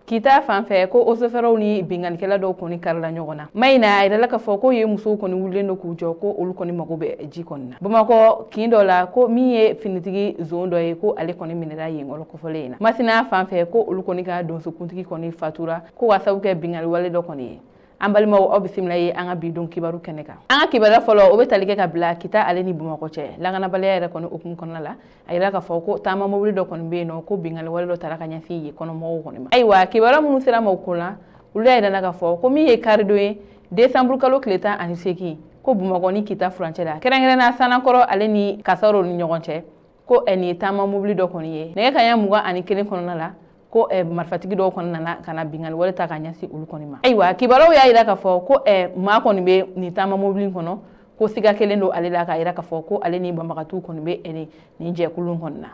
Kita fan fɛ, ko eaux et forêts ni binkannikɛla dɔw kɔni karila ɲɔgɔn na. Mayina, a yirala k'a fɔ ko ye musow kɔni wulilen don k'u jɔ, ko olu kɔni mago bɛ ji kɔni na. Bamakɔ kin dɔ la, ko min ye finitigi zon dɔ ye, ko ale kɔni minɛra yen yɔrɔ kofɔlen in na. Masina fan fɛ, ko olu kɔni ka donsokuntigi kɔni fatura, ko ka sababu kɛ binkanni wale dɔ kɔni ye. An balimaw, aw bisimila ye an ka bi don kibaru kɛnɛ kan. An ka kibaruya fɔlɔ, o bɛ tali kɛ ka bila Kita ale ni Bamakɔ cɛ lakanabaliya yɛrɛ kɔni hukumu kɔnɔna la. A yira k'a fɔ ko taama mobili dɔ kɔni bɛ yen nɔ, ko binkanni wale dɔ taara ka ɲɛsin yen kɔnɔmɔgɔw kɔni ma. Ayiwa, kibaruya minnu sera ma o ko la, olu y'a yira k'a fɔ ko min ye karidon ye, desanburu kalo tile 18, ko Bamakɔ ni Kita furancɛ la, kɛrɛnkɛrɛnnenya Sanakɔrɔ ale ni Kasaro ni ɲɔgɔn cɛ, ko nin ye taama mobili dɔ kɔni ye nɛgɛ kanɲɛ 21 kɔnɔna la, ko marifatigi dɔw kɔni nana ka na binkanni wale ta ka ɲɛsin olu kɔni ma. Ayiwa, kibaruyaw y'a yira k'a fɔ ko maa kɔni bɛ nin taama mobili kɔnɔ, ko siga kelen don ale la, k'a yira k'a fɔ ko ale ni banbagatiw kɔni bɛ nin jɛkulu kɔni na.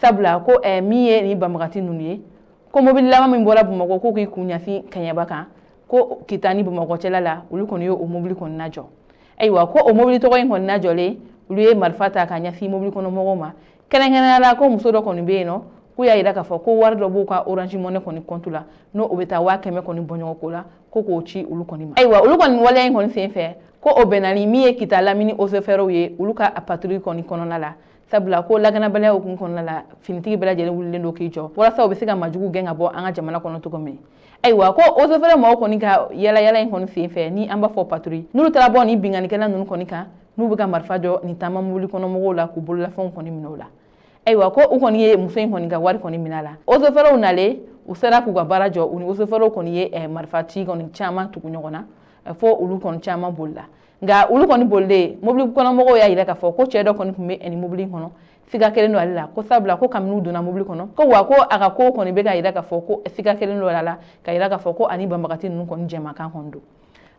Sabula ko min ye nin banbagati ninnu ye, ko mobili laban min bɔra Bamakɔ ko k'i kun ɲɛsin Kɛɲɛba kan, ko Kita ni Bamakɔ cɛla la, olu kɔni ye o mobili kɔni lajɔ. Ayiwa, ko o mobili tɔgɔ in kɔni lajɔlen, olu ye marifa ta ka ɲɛsin mobili kɔnɔ mɔgɔw ma. Kɛrɛnkɛrɛnnenya la, ko muso dɔ kɔni bɛ yen nɔ, k'u y'a yira k'a fɔ ko wari dɔ b'u ka Orange Money kɔni compte la, n'o o bɛ taa 100 000 kɔni bɔ ɲɔgɔn ko la, ko k'o ci olu kɔni ma. Ayiwa, olu kɔni waleya in kɔni senfɛ, ko o bɛnna ni min ye Kita lamini eaux et forêts ye, olu ka patrouille kɔni kɔnɔna la. Sabula ko lakanabaliya hukumu kɔnɔna la, finitigi bɛɛ lajɛlen wulilen don k'i jɔ walasa u bɛ se ka majugu gɛn ka bɔ an ka jamana kɔnɔ cogo min. Ayiwa, ko eaux et forêts mɔgɔw kɔni ka yala yala in kɔni senfɛ, ni an b'a fɔ patrouille, n'olu taara bɔ nin binkannikɛla ninnu kɔni kan, n'u bɛ ka marifa jɔ nin taama mobili kɔnɔ mɔgɔw la, k'u bololafɛnw kɔni minɛ u la. Ayiwa, ko u kɔni ye muso in kɔni ka wari kɔni minɛ a la. Eaux et forêts nalen, u sera k'u ka baara jɔ. U ni eaux et forêts kɔni ye marifa ci kɔni caman tugu ɲɔgɔn na, fo olu kɔni caman bolila. Nka olu kɔni bolilen, mobili kɔnɔmɔgɔw y'a yira k'a fɔ ko cɛ dɔ kɔni tun bɛ nin mobili kɔnɔ, siga kelen don ale la, ko sabula ko kabini u donna mobili kɔnɔ, ko wa ko a ka ko kɔni bɛ ka yira k'a fɔ ko siga kelen don ale la, ka yira k'a fɔ ko ani banbagati ninnu kɔni jɛmakan kɔni don.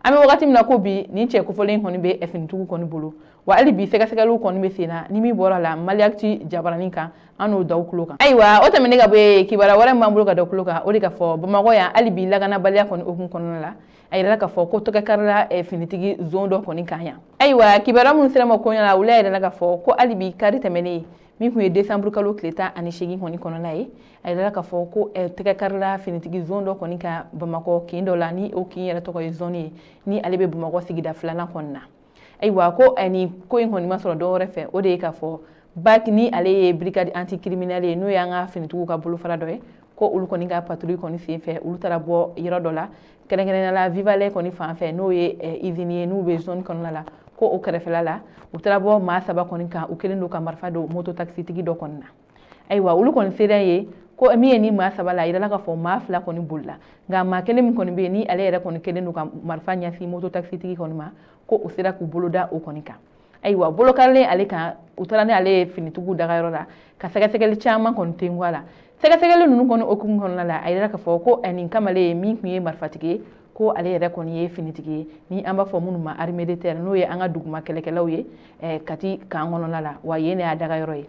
An bɛ wagati min na ko bi, nin cɛ kofɔlen kɔni bɛ finitigiw kɔni bolo. Wa hali bi, sɛgɛsɛgɛliw kɔni bɛ sen na. Ni min bɔra la Maliactu jabaranin kan, an n'o da tulo kan. Ayiwa, o tɛmɛnen ka bɔ yen, kibaruya wɛrɛ min b'an bolo ka da tulo kan, o de ka fɔ Bamakɔ yan, hali bi lakanabaliya kɔni hukumu kɔnɔna la, a yirala k'a fɔ ko tɔgɔ karila finitigi zon dɔ kɔni kan yan. Ayiwa, kibaruya minnu sera ma koɲɛ la, olu y'a yirala k'a fɔ ko hali bi, kari tɛmɛnen min tun ye desanburu kalo tile 18 kɔni kɔnɔna ye, a yirala k'a fɔ ko tɛgɛ karila finitigi zon dɔ kɔni ka Bamakɔ kin dɔ la, ni o kin yɛrɛ tɔgɔ ye zone ye, ni ale bɛ Bamakɔ sigida filanan kɔni na. Ayiwa, ko nin ko in kɔni ma sɔrɔ dɔwɛrɛ fɛ, o de ye k'a fɔ BAC, ni ale ye brigade anticriminelle ye, n'o y'an ka finitigiw ka bolofara dɔ ye, ko olu kɔni ka patrouille kɔni senfɛ, olu taara bɔ yɔrɔ dɔ la, kɛrɛnkɛrɛnnenya la Vivalet kɔni fan fɛ, n'o ye usine ye n'u bɛ zone kɔnɔna la, ko o kɛrɛfɛla la, u taara bɔ maa saba kɔni kan, u kɛlen don ka marifa don moto taxi tigi dɔ kɔni na. Ayiwa, olu kɔni sera yen, ko min ye ni maa saba la, a yirala k'a fɔ maa fila kɔni bolila, nka maa kelen min kɔni bɛ yen, ni ale yɛrɛ kɔni kɛlen don ka marifa ɲɛsin moto taxi tigi kɔni ma, ko u sera k'u bolo da o kɔni kan. Ayiwa, bolokarilen ale kan, u taara ni ale ye finitigiw dagayɔrɔ la ka sɛgɛsɛgɛli caman kɔni tenku a la. Sɛgɛsɛgɛli ninnu kɔni hukumu kɔnɔna la, a yirala k'a fɔ ko nin kamalen ye min tun ye marifatigi ye, ko ale yɛrɛ kɔni ye finitigi ye, ni an b'a fɔ minnu ma armée de terre, n'o ye an ka duguma kɛlɛkɛlaw ye Kati kan kɔnɔna la, wa yen de y'a dagayɔrɔ ye.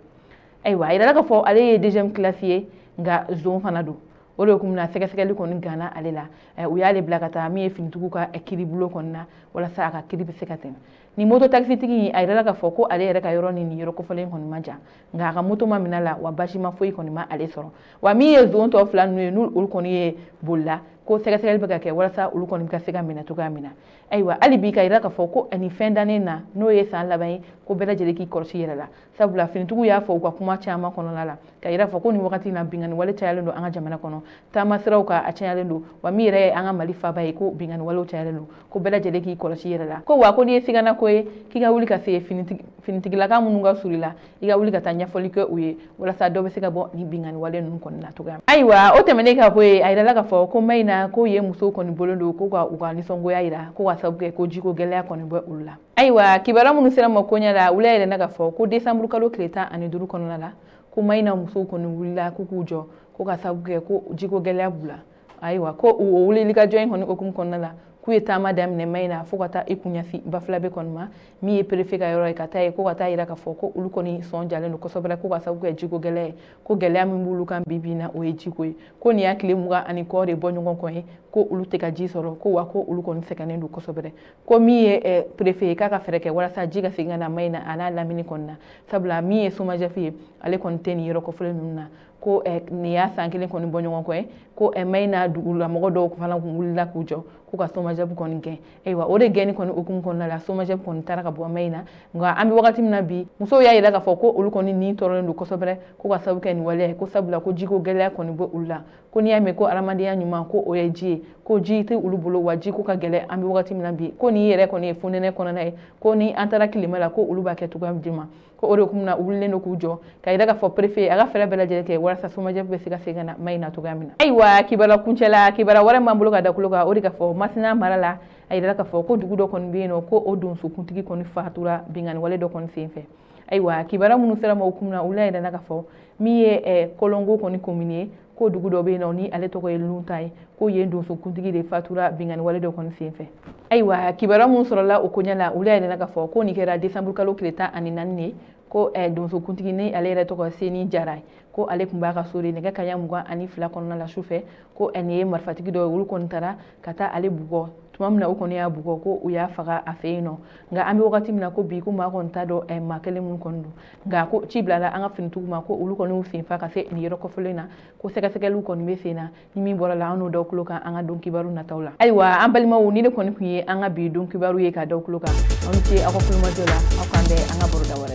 Ayiwa, a yirala k'a fɔ ale ye deuxième classe ye, nka zon fana don. O de kun na sɛgɛsɛgɛli kɔni ganna ale la, u y'ale bila ka taa min ye finitigiw ka kiiribulon kɔni na, walasa a ka kiiri bɛ se ka tɛmɛ. Ni moto taxitigi, a yirala k'a fɔ ko ale yɛrɛ ka yɔrɔ ni nin yɔrɔ kofɔlen kɔni ma jan, nka a ka moto ma minɛ la, wa basi ma foyi kɔni ma ale sɔrɔ. Wa min ye zon tɔ fila ninnu ye, n'olu olu kɔni ye bolila, ko sɛgɛsɛgɛli bɛ ka kɛ walasa olu kɔni ka se ka minɛ cogoya min na. Ayiwa, hali bi ka yira k'a fɔ ko nin fɛn dannen na, n'o ye san laban ye, ko bɛɛ lajɛlen k'i kɔlɔsi yɛrɛ la. Sabula finitigiw y'a fɔ u ka kuma caman kɔnɔna la, ka yira fɔ ko nin wagati in na, binkanni wale cayalen don an ka jamana kɔnɔ, taama siraw kan a cayalen don, wa min yɛrɛ ye an ka Mali faaba ye, ko binkanni walew cayalen don, ko bɛɛ lajɛlen k'i kɔlɔsi yɛrɛ la. Ko wa ko n'i ye sigana ko ye, k'i ka wuli ka se finitigilaka minnu ka surun i la, i ka wuli ka taa ɲɛfɔli kɛ u ye, walasa dɔ bɛ se ka bɔ nin binkanni wale ninnu kɔni na cogoya min. Ayiwa, o tɛmɛnen ka bɔ yen, a yirala k'a fɔ ko Mayina, ko ye musow kɔni bolo don ko ka u ka nisɔngoya yira, ko ka sababu kɛ ko jiko gɛlɛya kɔni bɛ olu la. Ayiwa, kibaruya minnu sera ma koɲɛ la, olu y'a yirana k'a fɔ ko desanburu kalo tile 15 kɔnɔna la, ko Mayina musow kɔni wulila ko k'u jɔ, ko ka sababu kɛ ko jiko gɛlɛya b'u la. Ayiwa, ko o wulilikajɔ in kɔni hukumu kɔnɔna la, k'u ye taama daminɛ Mayina fo ka taa i kun ɲɛsin Bafoulabé kɔni ma, min ye préfet ka yɔrɔ ye, ka taa ye ko ka taa yira k'a fɔ ko olu kɔni sɔn jalen don kosɛbɛ, ko ka sababu kɛ jiko gɛlɛya ye, ko gɛlɛya min b'olu kan bi bi in na, o ye jiko ye, ko nin y'a tile 20 ani kɔ de bɔ ɲɔgɔn kɔ ye ko olu tɛ ka ji sɔrɔ, ko wa ko olu kɔni sɛgɛnnen don kosɛbɛ, ko min ye préfet ye, k'a ka fɛɛrɛ kɛ walasa ji ka segin ka na Mayina a n'a lamini kɔni na. Sabula min ye SOMAGEP ye, ale kɔni tɛ nin yɔrɔ kɔfɔlen ninnu na. Ko nin y'a san kelen kɔni bɔ ɲɔgɔn kɔ ye, ko Mayina dugulamɔgɔ dɔw fana kun wulila k'u jɔ k'u ka SOMAGEP kɔni gɛn. Ayiwa, o de gɛnni kɔni hukumu kɔnɔna la, SOMAGEP kɔni taara ka bɔ Mayina. Nka an bɛ wagati min na bi, musow y'a jira k'a fɔ ko olu kɔni ni tɔɔrɔlen don kosɛbɛ, ko ka sababu kɛ nin waleya ye, ko sabula ko jiko gɛlɛya kɔni bɛ olu la. Ko n'i y'a mɛn ko adamadenya ɲuman, ko o ye ji ye, ko ji tɛ olu bolo, wa ji ko ka gɛlɛn an bɛ wagati min na bi. Ko nin yɛrɛ kɔni ye fonɛnɛ kɔnɔna ye, ko ni an taara tilema la, ko olu b'a kɛ cogoya di ma. Ko o de hukumu na, u wulilen don k'u jɔ ka jira k'a fɔ préfet a ka fɛɛrɛ bɛɛ lajɛlen kɛ walasa SOMAGEP bɛ se ka segin ka na Mayina cogoya min na. Ayiwa, kibaruya kuncɛ la, kibaruya wɛrɛ m'an bolo ka da tulo kan, o de ka fɔ Masina mara la, a yirala k'a fɔ ko dugu dɔ kɔni bɛ yen nɔ, ko o donsokuntigi kɔni fatura binkanni wale dɔ kɔni senfɛ. Ayiwa, kibaruya minnu sera ma o kun na, olu y'a yira k'a fɔ min ye Kɔlɔngo kɔni commune ye, ko dugu dɔ bɛ yen nɔ ni ale tɔgɔ ye Lunta ye, ko yen donsokuntigi de fatura binkanni wale dɔ kɔni senfɛ. Ayiwa, kibaruya minnu sɔrɔla o koɲɛ la, olu y'a yira k'a fɔ ko nin kɛra décembre kalo tile 14 ye, ko donsokuntigi ni ale yɛrɛ tɔgɔ Seni Jara ye, ko ale tun b'a ka so de nɛgɛ kanɲɛ 22 kɔnɔna la su fɛ, ko nin ye marifatigi dɔ ye, olu kɔni taara ka taa ale bugɔ. Tuma min na u kɔni y'a bugɔ, ko u y'a faga a fɛ yen nɔ. Nka an bɛ wagati min na ko bi, ko maa kɔni t'a dɔn maa kelen minnu kɔni don. Nka ko ci bilala an ka finitigiw ma, ko olu kɔni y'u sen fa ka se nin yɔrɔ kɔfɔlen na, ko sɛgɛsɛgɛliw kɔni bɛ sen na, ni min bɔra la, an n'o da tulo kan an ka don kibaru nataw la. Ayiwa, an balimaw, ni ne kɔni tun ye an ka bi don kibaru ye ka da tulo kan. Aw ni ce aw ka kulomajɔ la, aw k'an bɛn an ka baroda wɛrɛ la.